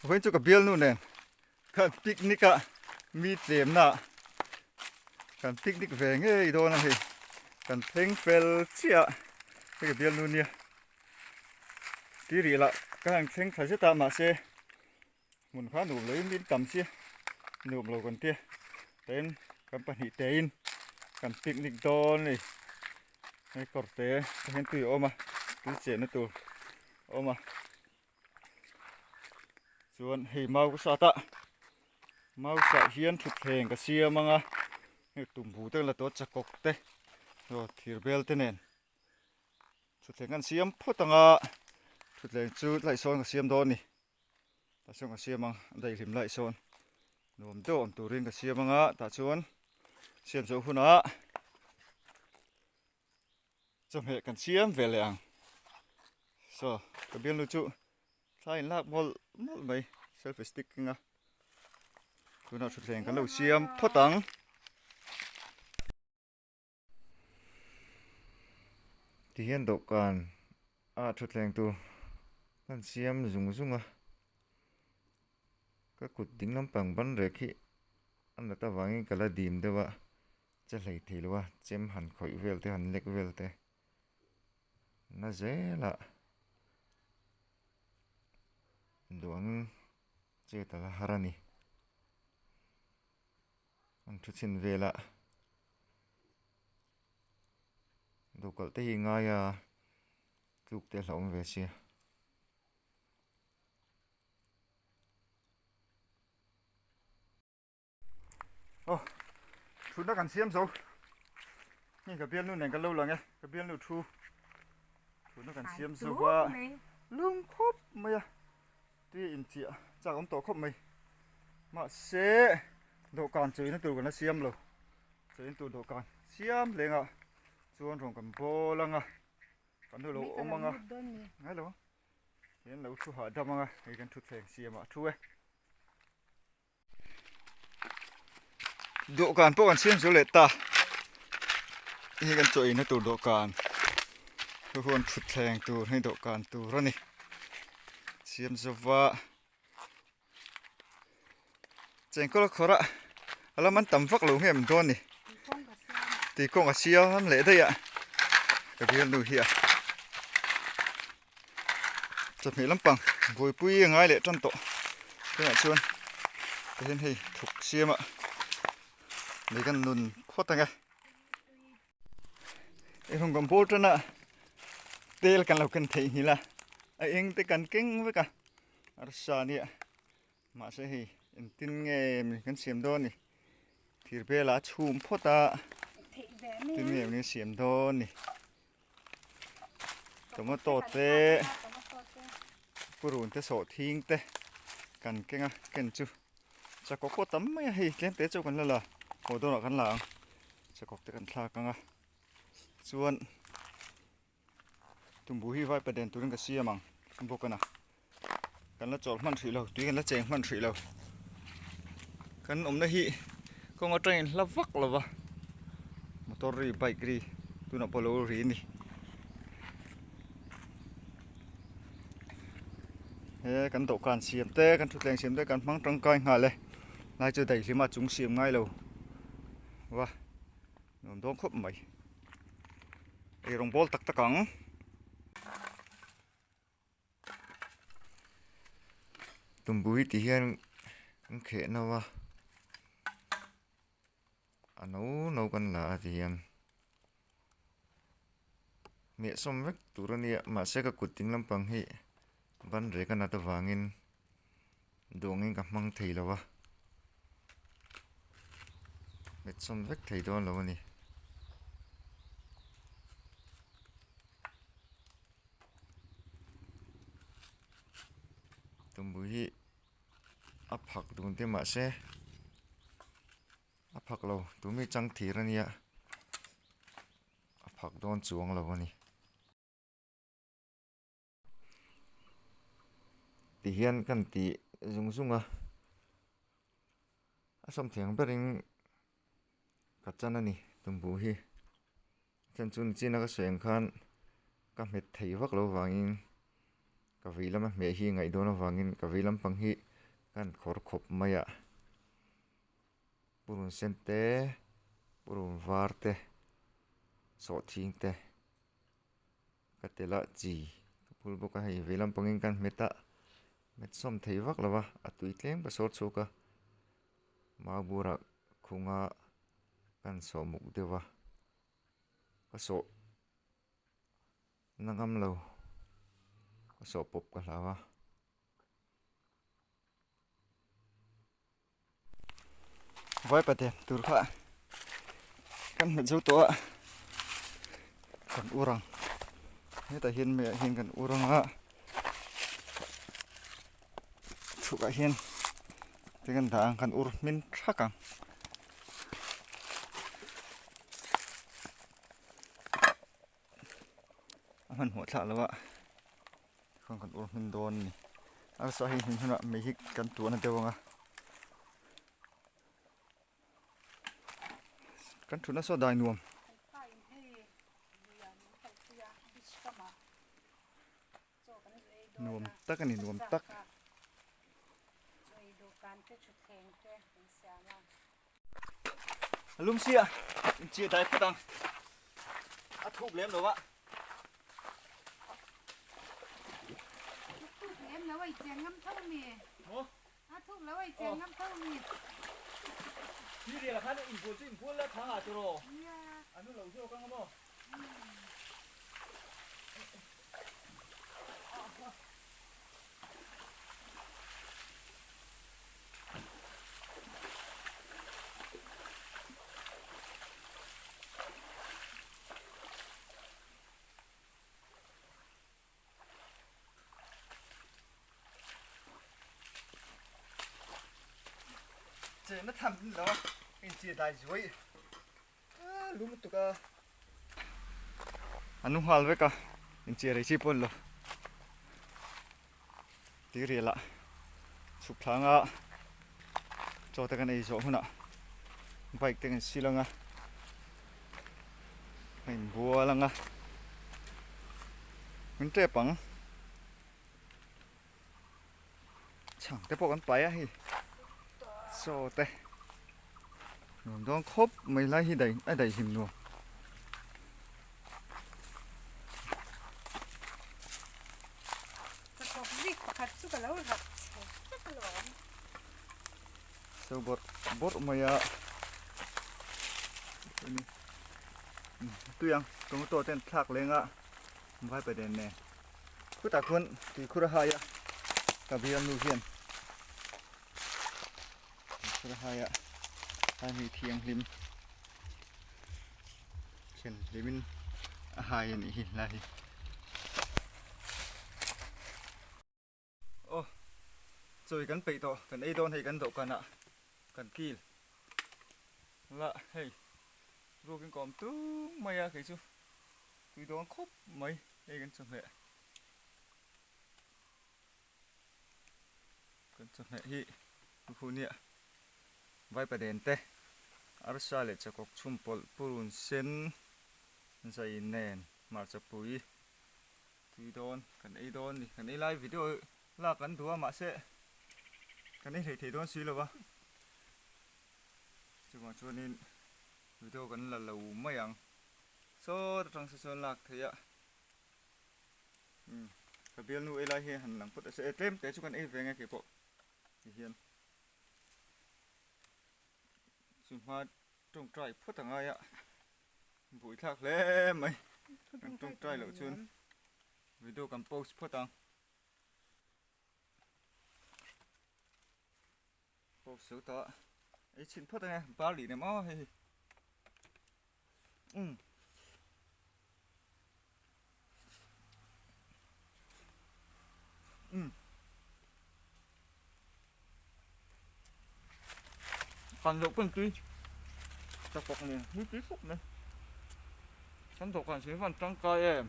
Vawiin chu ka bialnu nen khan picnic a mi tlemna ah kan picnic ve ngei dawn a hei kan thleng fel chiah a hei ka bialnu nia ti rih lah ka han thleng thla zet a mahse hmun kha nuam lo in min tam sia nuam lo kan tia tin kan pahnih tein kan picnic dawn a ni hei kawr te te hian tui a awm a tui chenna tur a awm a chuan hei mau ka sat a mau sah hian thutthleng ka siam ang a hei tumbu te la tawh chakawk te aw thir bel te nen thutthleng kan siam phawt ang a thutthleng chu tlaih sawn ka siam dawn a ni tah chuan ka siam ang a daihlim laih sawn nuam deuh awm turin ka siam ang a tah chuan siam zawh hunah Chawhmeh kan siam ve leh ang. Saw ka bialnu chu thla in lak mawlh mawlh mai selfie stick keng a. Tunah thutthleng kan lo siam phawt ang. Tihian dawhkan ah thutthleng tur kan siam zung zung a. Ka kut ding lampang ban rek hi a nat avangin ka la dim deuh a. Che hlei thei lo a, chem han khawih vel te han lek vel te na zelah duangin chet a la har a ni. An thu chhin velah duhkalh te hi ngai a tluk te a hlauhawm ve sia. Aw thutna kan siam zo hei ka bialnu nen kan lo lang e ka bialnu thu thutna kan siam zo va lung khawp mai a tui a inchiah chak awm tawh khawp mai mahse dawhkan chawina tur kan la siam lo chawina tur dawhkan siam leng ah chuan rawn kan bawl ang a kan lo awm ang a ngai lo ang hian lo thu hahdam ang a hei kan thutthleng siam ah a thu e. Dawhkan pawh kan siam zo leh ta hei kan chaw eina tur dawhkan chu huan thutthleng tur hei dawhkan tur a ni siam zova chengkawl a khawrh a a lam an tam vak lo nge awm dawn ni tui kawng a siam leh daih a ka bialnu hi a Chawhmeh lampang buaipui a ngai leh tan tawh tunah chuan tihian hei thuk siam a lei kan nun phawt ang e eirawng kan bawl tan a tel kan lo ken theihnghilh a a eng te kan keng vek a arsa nia mahse hei engtin nge mi kan siam dawn ni thir bel ah a chhum phawt a engtin nge mi siam dawn ni. Tomato te purun te sawhthing te kan keng a ken chu chakawk pawh tam mai a hei tlem te chu kan la la haw dawnah kan la ang chakawk te kan thlak ang a chuan tumbu hi vai paden turin ka siam ang bawk a na kan la chawlh hman hrih lo tui kan la cheng hman hrih lo kan awmna hi kawng atangin hla vak lo va motor ri bike ri tunah pawh lo ri a ni he kan dawhkan siam te kan thutthleng siam te kan hmang tangkai nghal e lai chu daihlim a chung siam ngai lo va nuam dawn khawp mai eirawng bawl tak tak ang. Tumbu hi ti hian an kheh no a a no no kan la a ti hian hmeh sawm vek tur a nia mahse ka kut ding lampang hi ban rek a nat avangin duangin ka hmang thei lo a hmet sawm vek thei dawn lo a ni. Tumbu hi a phak dun te mahse a phak lo tumi chang thir a nia a phak dawn chuang lo a ni. Tihian kan tih zung zung a a sawmthiang berin ka chan a ni tumbu hi. Chuan chu nichina ka sawi ang khan ka hmet thei vak lo vangin ka vei lama hmeh hi ngaih dawn avangin ka vei lampang hi. Kan khawr khawp mai a, purun sen te, purun var te, sawhthing te ka tel a, chi ka phul bawk a, hei vei lampangin kan hmet a, hmet sawm thei vak lo va, a tui tlem ka sawr chhuak a, mau burah khunga kan sawh muk deuh a, ka sawh na ngam lo, ka sawh pawp ka hlau a. Vaipate tur kha kan hmet zo tawh a kan ur ang hetah hian meiah hian kan ur ang a chhukah hian te kan dah ang kan ur hmin thak ang. A hmanhmawh thlak lo a khawn kan ur hmin dawn a ni arsa hei hmin hunah mei hi kan tuahna deuh ang a kan thutna saw dai nuam. Nuam tak a ni nuam tak. A lum sia inchih dai phawt ang a thuk lem lo a. Thuk lem lo a i cheng ngam tho mi. Maw? A thuk lo a i cheng ngam tho mi. Thil rial khan inbual chu inbual la thang ah tiraw? Nia. An nu lo zawk ang a maw? Chena tham lo a inchih dai zuai a lum lutuk a an nu nghal vek a inchih rei chi pawh a ni lo tirial ah chhuk thlang a chaw te kan ei zawh hunah bike te kan sil ang a a inbual ang a min tep ang chhang te pawh kan pai a hei chaw te nuam dawn khawp mai lai hi dai a daihlim nuam. So bawrh bawrh mai a tui ang tomato ten thlak leng a vai pa den nen khutah khuan tuikhur a hai a ka bialnu hian tuikhur a hai a lai mi thianghlim Thlen hlimin a hai a nih hi lai hi. Aw chawi kan peih tawh kan ei dawn hei kan dawhkan ah kan kil la hei ruakin ka awm tung mai a kei chu tui dawn khawp mai hei kan chawhmeh kan chawhmeh hi luhhu nia vaipa den te arsa leh chakawk chhum pawlh purun sen zai nen hmarcha pui tui dawn kan ei dawn a ni kan ei lai video lak kan duh a mahse kan ei hlei thei dawn si lo va chuvang chuanin video kan la lo mai ang saw atang saw chuan lak theih a. Umm ka bialnu ei lai hi han lang phawt a se e tlem te chu kan ei ve nge kei pawh ti hian chu hma tawngtai phawt a ngai a buai thlak hle mai kan tawngtai loh chuan video kan post phawt ang post zo ta ei chhin phawt ange barley nem aw hei hi umm. Umm. Kan loh pawn tui chakawk nen hi tui khawp mai. Kan dawhkan sin van tangkai em.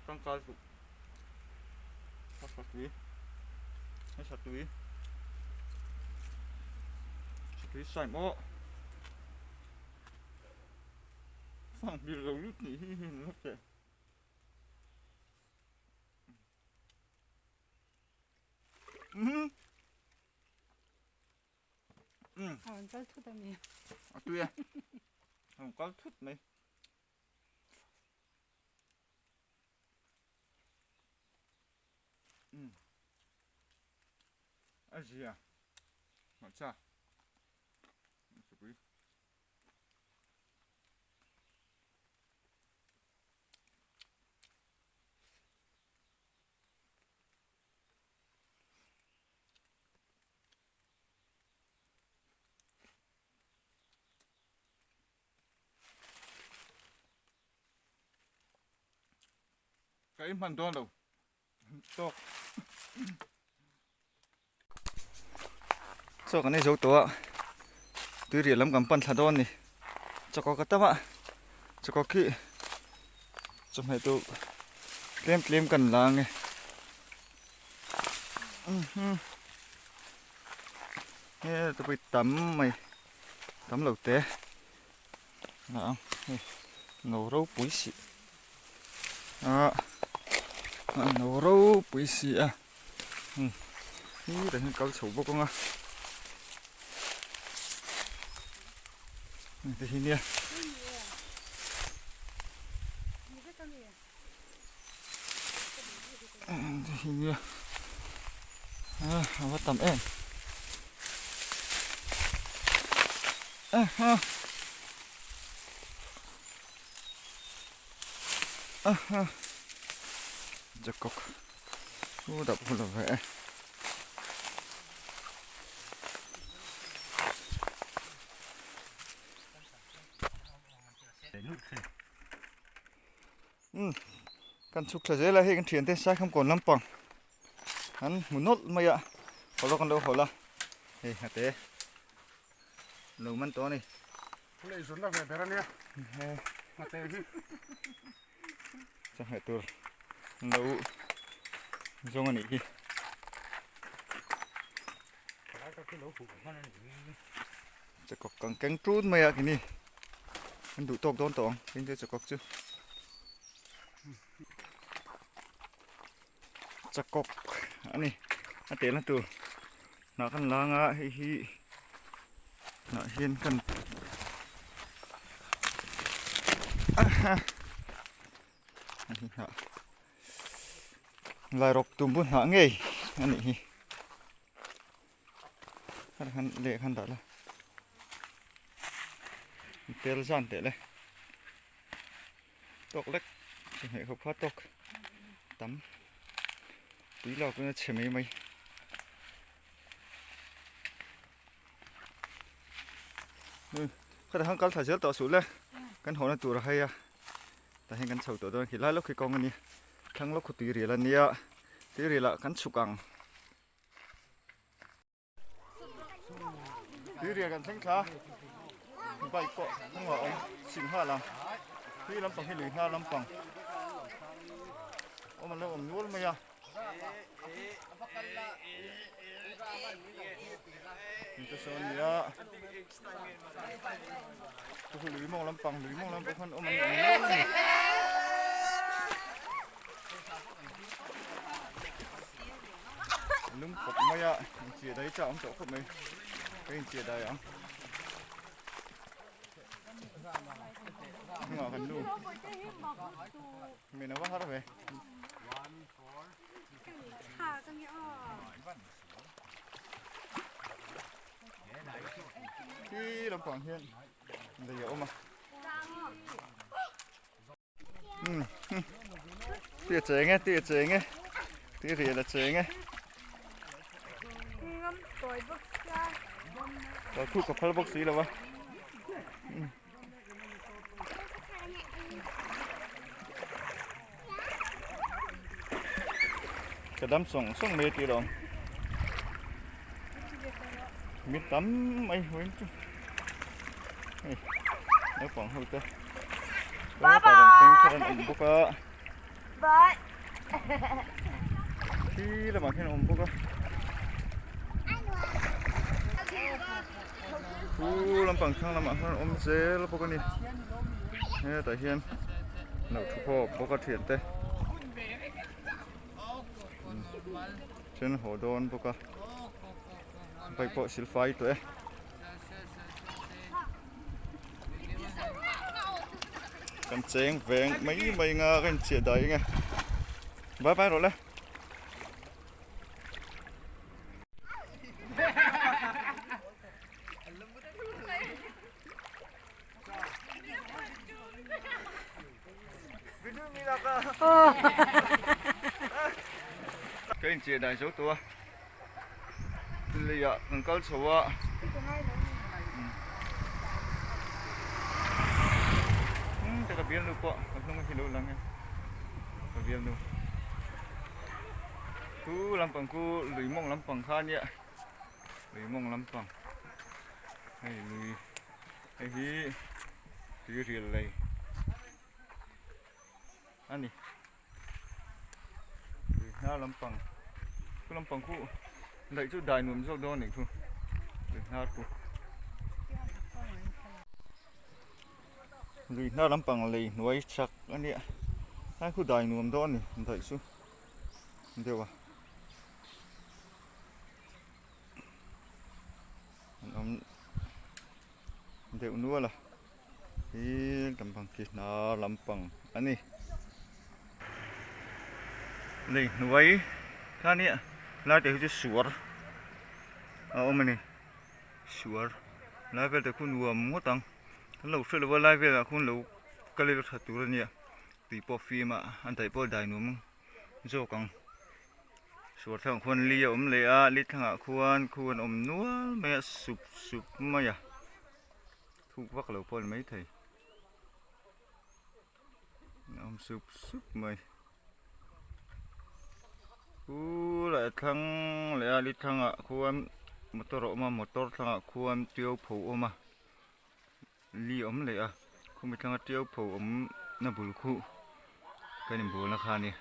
Tangkai suh. Ka tha tui. Ka tha tui. Tha tui sai maw. Sang bil lo lut nih hi hi ni lawk teh. A rawn kal thut a mi. A tui e. A rawn kal thut mai. A zia. Hmarcha. Supui. Ka in hman dawn lo tawk. Chaw kan ei zo tawh a, tuirial lam kan pan thla dawn a ni. Chawkaw ka tam a, chawkaw khi chawhmeh tur tlem tlem kan la ang e. He tupui tam mai tam lo te a ang hei no ropui si a no ropui si a hei hetah hian kal chho bawk ang a hei te hi nia. A va tam em jakok u dap hun lo ve e. Umm kan chhuk thla zel a hei kan thiante saikham kawn lampang an hmu nawlh mai a haw lawk an lo hawl a hei hnate lo man tawh a ni. Lei zun la ve ber a nia hnate hi. Chawhmeh tur an lo zawng a nih hi. Chakawk kan keng tut mai a kini kan duh tawk dawn tawh ang tin chu chakawk chu chakawk a ni a telna tur hnah kan lang a hei hi hnah hian kan hnah lairawk tumbu hnah ngei a nih hi. Khat khan leh khan dah la tel zan teh le tawk lek chawhmeh khawp kha tawk tam tui lo pawhin a chhe mai mai khatah khan kal thla zel tawh suh le kan hawhna tur a hei a tah hian kan chho tawh dawn a khilai lawk hi kawng a nia thlang lawk khu tui rial a nia tui rial ah kan chhuk ang. Tuirial kan thleng thla bike pawh hnungah a awm chhim nghal ang tui lampang hi lui hnar lampang awm an lo awm nual mai a hengte sawn a ni a chu chu lui mawng lampang lui mawng lampang khan awm an awm nual a ni. Lung khawp mai a inchhiah dai chak awm tawh khawp mai ka inchhiah dai ang hnungah kan nu min a va har ve khi lampang hian lei a awm a. Tui a cheng e, tui a cheng e, tui rial a cheng e. Ngam tawi bawk sia. Kal khuk ka phal bawk si lo a. Ka dam sawng sawng mai tih lawm. Mi tam mai huin chu. Hei naupang ho te. Bye Bye bye. Thar an awm bawk a. Bye. Khi lamah khian a awm bawk a. Khu lampang thlang lamah khan awm zel bawk a ni. Hetah hian lo thu khawp bawk a thiante. Then haw dawn bawk a, bike pawh sil fai tawh e. Kan cheng veng mai mai nga ka inchhiah dai eng e. Bye bye rawh le. Ka inchhiah dai zo tawh a, leiah kan kal chho a. Ka bialnu pawh ka hnung hi lo lang e, ka bialnu. Khu lampang khu lui mawng lampang kha ania, lui mawng lampang hei lui hei hi tuirial lei. a ni tui hnar lampang khu lampang khu daih chu dai nuam zawk dawn a nih chu tui hnar khu lui hnar lampang lei hnuai chak a nia tlai khu dai nuam dawn a ni daih chu deuh a an awm deuh nual a. Hi lampang khi hnar lampang a ni. Lei hnuai kha nia lai te hi chu suar a awm a ni suar lai vel te khu nuam ngawt ang kan lo hre lo a lai velah khuan lo kal ila tha tur a nia tui pawh fim a an daih pawh dai nuam zawk ang suar thlangah khuan li a awm leh a li thlangah khuan khu an awm nual mai a sup sup mai a. Thuk vak lo pawh a ni maithei. A awm sup sup mai. Pu leh thlang leh a li thlangah khuan motor a awm a motor thlangah khuan tiau pho a awm a li a awm leh a khumi thlanga tiau pho awm na bul khuh kan inbualna kha a ni.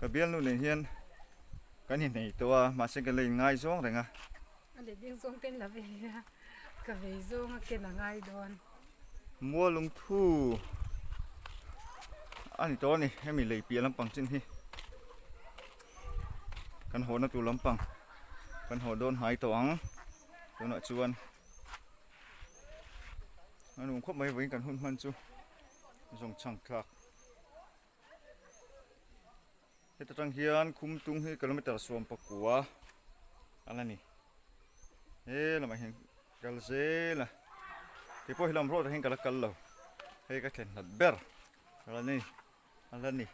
Ka bialnu nen hian kan inhneih tawh a, mahse ka la inngai zawng reng a. A leh ding zawng ten la ve a, ka vei zawng a ken a ngai dawn. Mualungthu a ni tawh a ni, hemi lei piah lampang chin hi kan hawhna tur lampang kan hawh dawn hnai tawh ang tunah chuan a nuam khawp mai vawiin kan hun hman chu zawng chhang thlak. Heta tang hian Khumtung hi kilometer 19 a la ni. He lamah hian kal zel a. Keipawh hi lam rawt ah hian ka la kal lo. Hei ka thlen hlat ber a la ni a la ni.